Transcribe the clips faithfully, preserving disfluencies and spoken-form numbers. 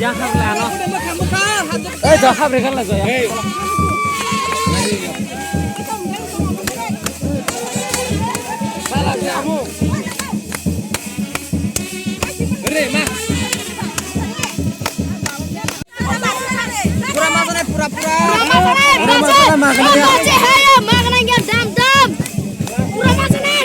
Ei, jahab rekan la jaya. Pura masanai, pura, pura. Pura masanai, masanai. Masanai, hai, masanai, dam, dam. Pura masanai.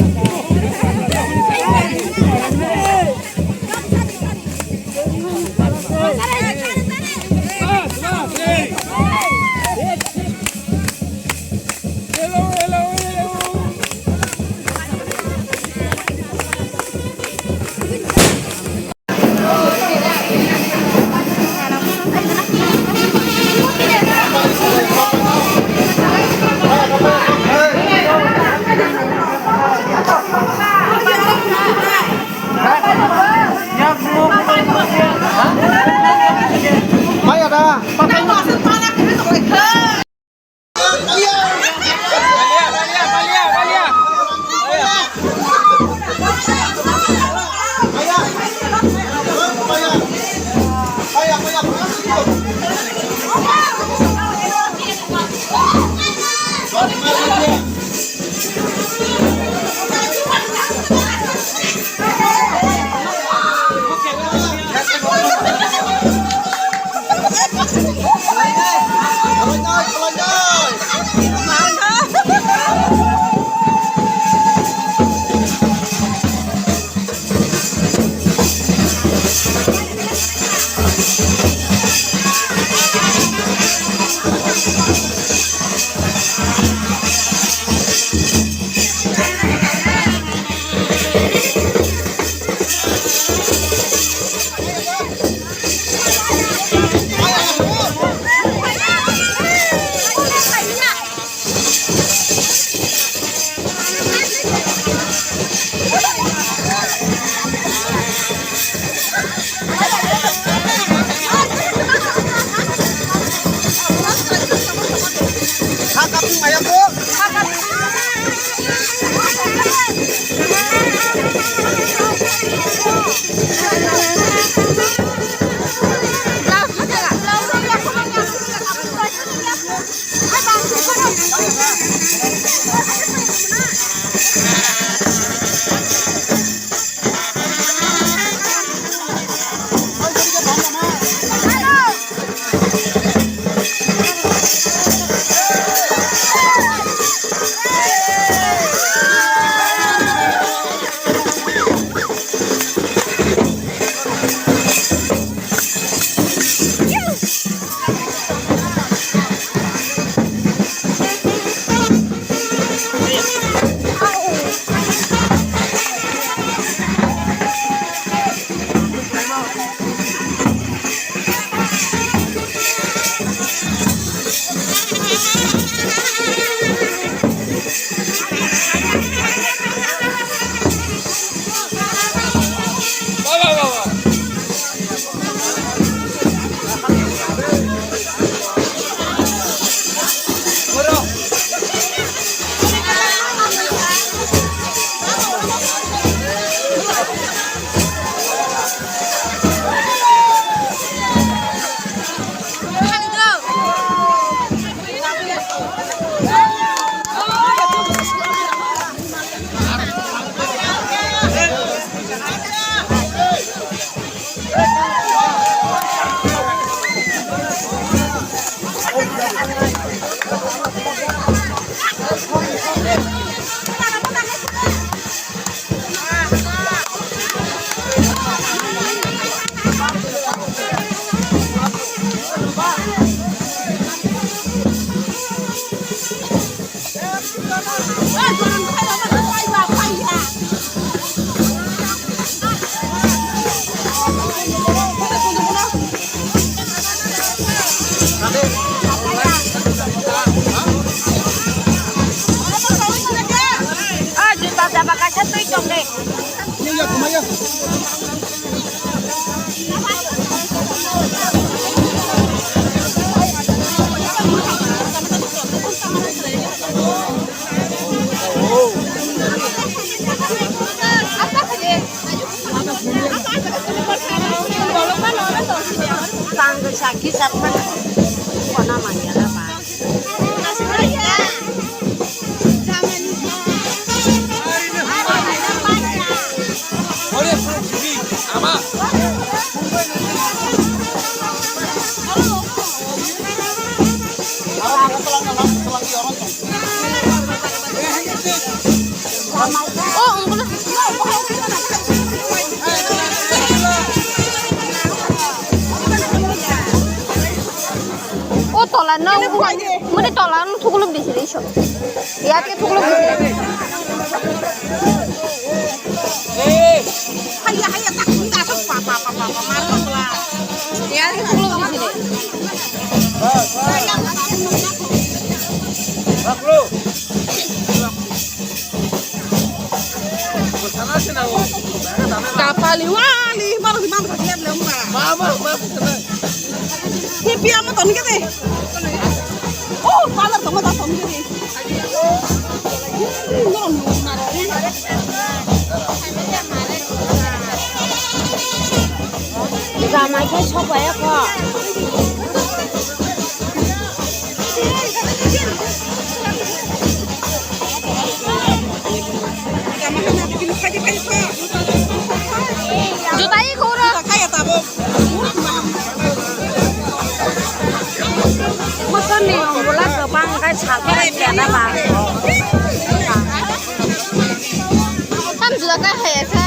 Sakhi sapmani khona manya na ba. O tola no, mune tola no thukluk disi de iso. Yate thukluk disi. Haya, haya, tak, tak, tak, pa, pa, pa, pa, pa, mar ko tola. Yate thukluk disi de. Kapali wali, malah di mana dia belum, Pak? Mama, mama, sana. Hipi ama ton kete. Oh, malah tong, malah ton kete. Jamai khe sopaya kho. Jutai koro. Motorni ungula kwbang khe sakhe khe da ba. Tam juda khe hai khe.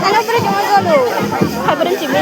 Hello, bro, cuma dulu. Hai, bro, cimi.